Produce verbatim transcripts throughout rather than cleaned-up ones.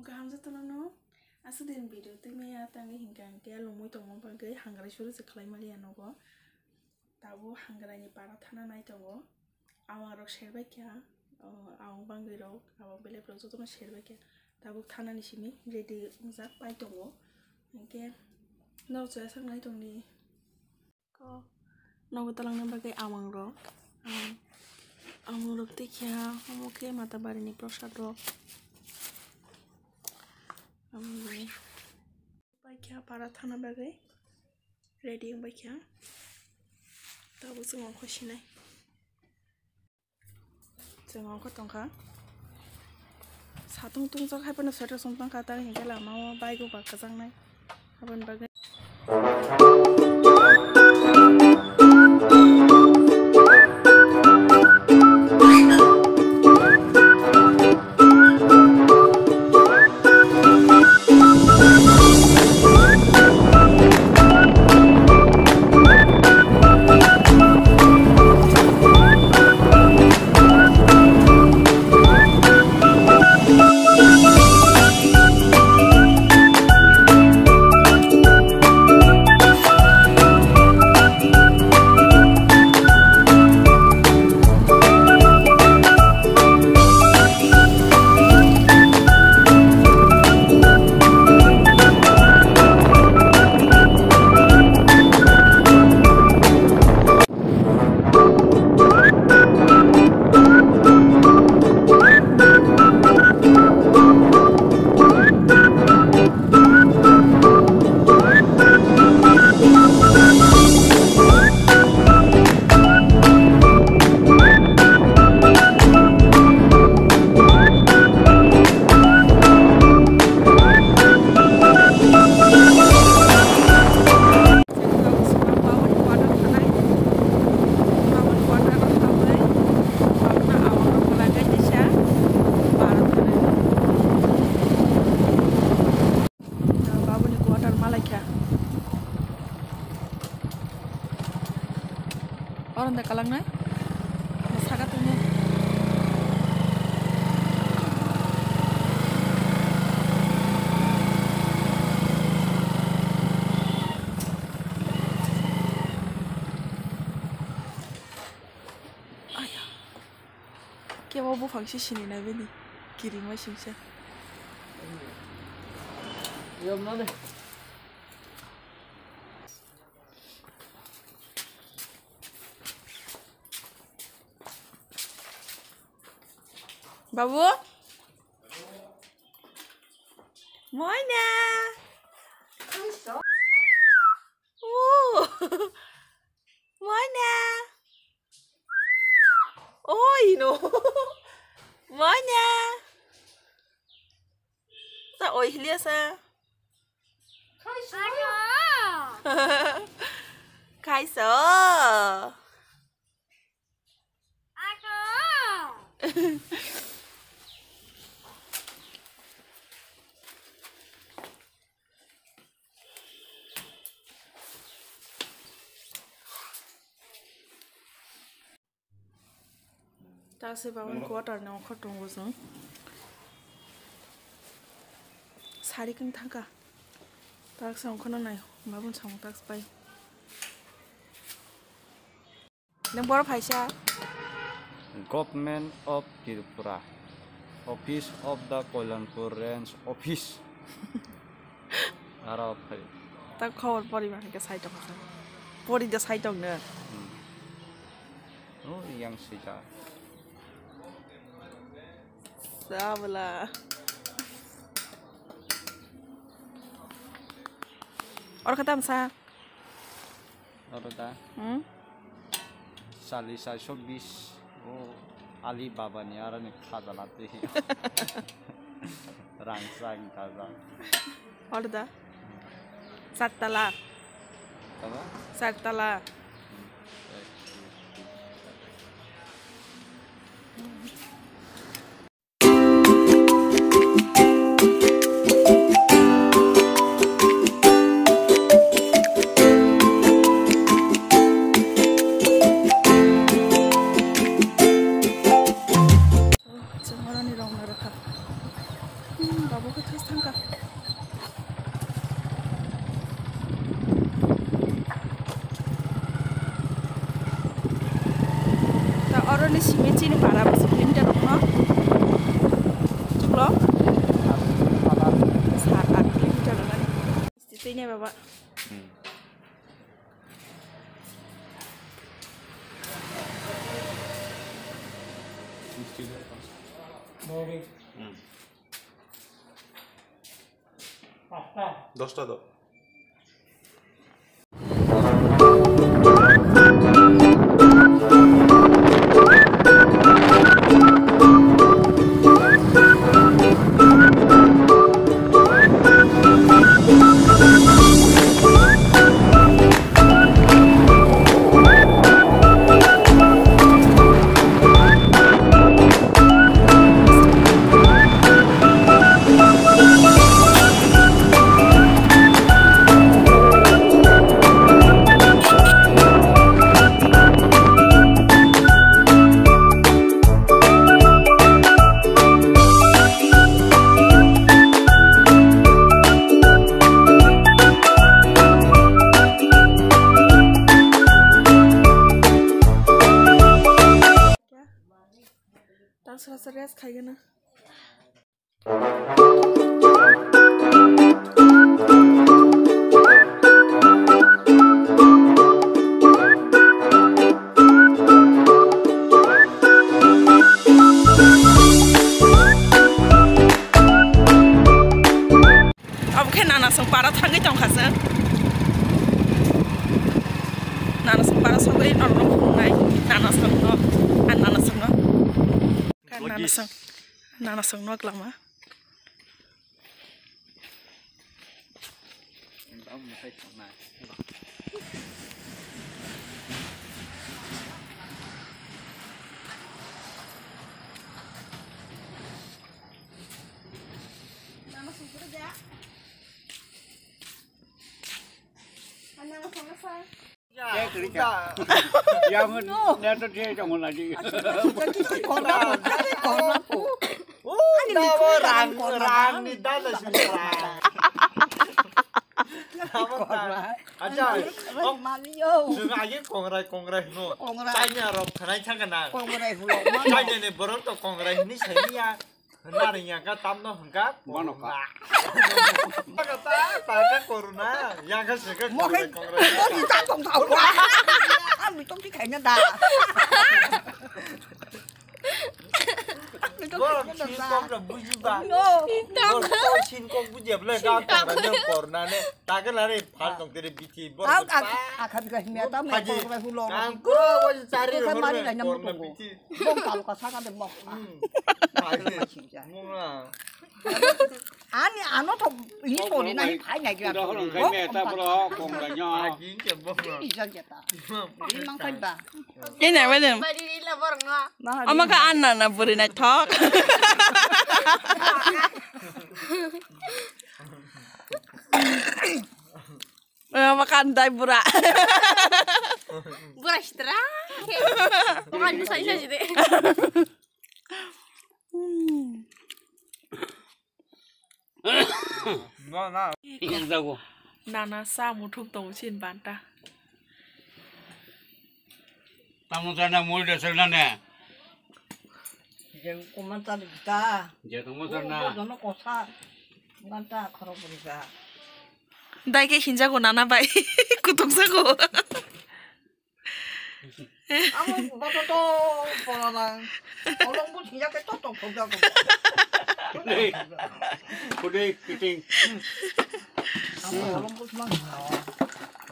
Kaham jotono no aswk din video twi maya tangwi hinkha hinkhe lungwi tongma bagwi hangrai suru se khlai maliya nogo. Tabuk hangrai ni para thana nai tongo. Awang rok serbai kha, o, awang bangwi rok, awang belep rok jotono serbai kha. Tabuk thana ni simi ready wngjak pai tongo. Hinkhe norok chaya sak nai tongdi. Ko nogo talangna bagwi awang rok. Awang, awang rok tei kha omo khe Mata barini prosad rok. Awang rok pai kha para thana bagwi ready wngbai kha. Tabuk chwng ongkho sinai. Chwng ongkho tongkha. Satung tungchok hai phano sweater song tongkha, tang hinkhe lama o bike o ba kwchang nai. Aboni bagwi. Babuni quarter malaikha. Oron da kalangnai. Saka tongni. Aya. Kebo buphang se sini na bini. Kiring bai singsa. Babu? Moina. Oh. Moina. Oi no. Moina. Ta oi hiliasa. Kaiso. Taksi babun quarter ni ongkhor tongo chwng. Sari kung thangkha. Taksi ongkhorno nai, babun samung taksi pai. Nang boro phaisa. Government of Tripura, Office of the Kalyanpur Range Office. Aro phai. Ta khobor pori ma hingke sai tong sa. Pori da sai tong ne. Hmm. Oh, yang sida. Sabla. Or khatam sa. Oro da. Hmm? Sali saiso bis. O Alibaba ni aro ni khajala twi. Rang sang khaja. Oro da. Sattala. Tama? Sattala. Hmm. Chwng oroni rwngna rwkha. Hmm, Abo khe thus thangkha. Ta oro ni simi chini para bwswk kilometer wngkha? Chuklo? Sat aat kilometer wngkha. Twi nai baba. Hmm. Hmm. Dosta do. Tang sara sara rest khaigana. Abo khe nanasong para thangwi tongkha chwng. Nanasong para sogwi norokno phunuknai. Nanasongno, ah, nanasongno. Nanasong, nanasongno klama. Ya, mun, ya to dia jangan lagi. Oh, rang, rang ni dada sini rang. Acha, oh, mami yo. Sung aja kongrai, kongrai no. Kongrai. Tanya rok khanai thang kana. Kongrai hulo. Tanya ne borok to kongrai ni saiya. Nari yang ka tam no hengka. Mano ka. Ka ta, ta ka corona. Yang ka se ka kongrai, kongrai. Mo ni ta tong ta wa. Ang ni tong ti khai na da. Borok sin kok rok buji ba. No. Borok sin kok buji ba le ka corona ne. Ta ka la re phal tong tere biti. Borok ta. Akhan ka himya ta me kok ba hulo. Ang ko wa chari ro mari na nyam ko. Bom tal ka sa ka de mo. Hmm. Mung na. Ani ano to ini sori na hi phai nai gra. Udah orang kai me ta bro kong ra nyo. Agin ke bom. Ini jang jeta. Ini mang kai ba. Ini apa nih? Bari ila borong no. Ama ka anna na buri na thok. Eh, makan dai bura. Bura sitra. Makan bisa aja sih deh. Nana sa muthuk tong sin banta. Tamo sana mul dasar nane. Je kuman ta bita. Je tamo sana. Dono kosa. Banta khoro buri ka. Dai ke hinjago nana bai. Kutung sago. Amo boto to pora lang. Olong bu hinjak ke to to khobda ko. Kudai, kudai kiting. Amo olong bu mang.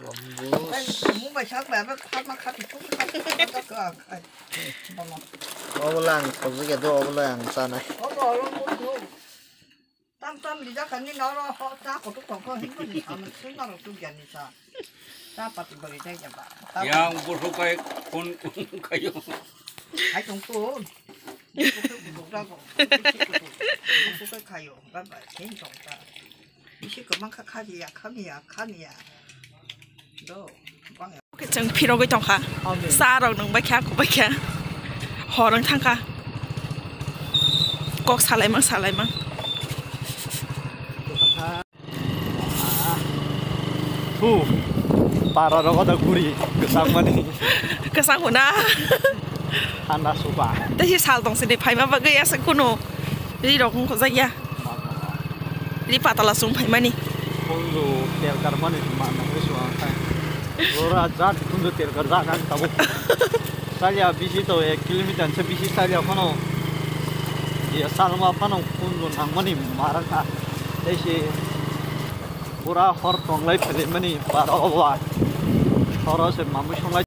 Olong bu. Mu bai sak bai ba khat ma khat tu khat ka ka. Obo lang khobjak ya do obo lang sana. Obo olong bu. Tam tam rijak kani noro ho ta kotuk tongkho hinwi ni samung sung noro tu jani sa. Ta pati bari dai jaba. Yang busuk kai kun kayo. Hai tong tu. Busuk kai kayo. Ba ba hin tong ta. Isi ko mang kha kha ya kha ya kha ya. Do. Bang. Chwng phirogwi tongkha. Sa rok nung bai kha, kubai kha. Hor wng thangkha. Kok salaimang, salaimang. Para rogo da guri kwchangmani. Kwchang huna. Thanda suba. Tei si sal tong sini phaima bagwi asa kunu ri rok wngkho jakya. Ri patala sung phaimani. Kundu terkar mani mana wis wa khai. Rora jat kundu terkar jagan tabuk. Salya bisi to ek kilometer se bisi salya phano. Ya salma phano kundu nangmani maraka. Tei si pura hor tonglai phaimani para obo. Horo se mamui songlai.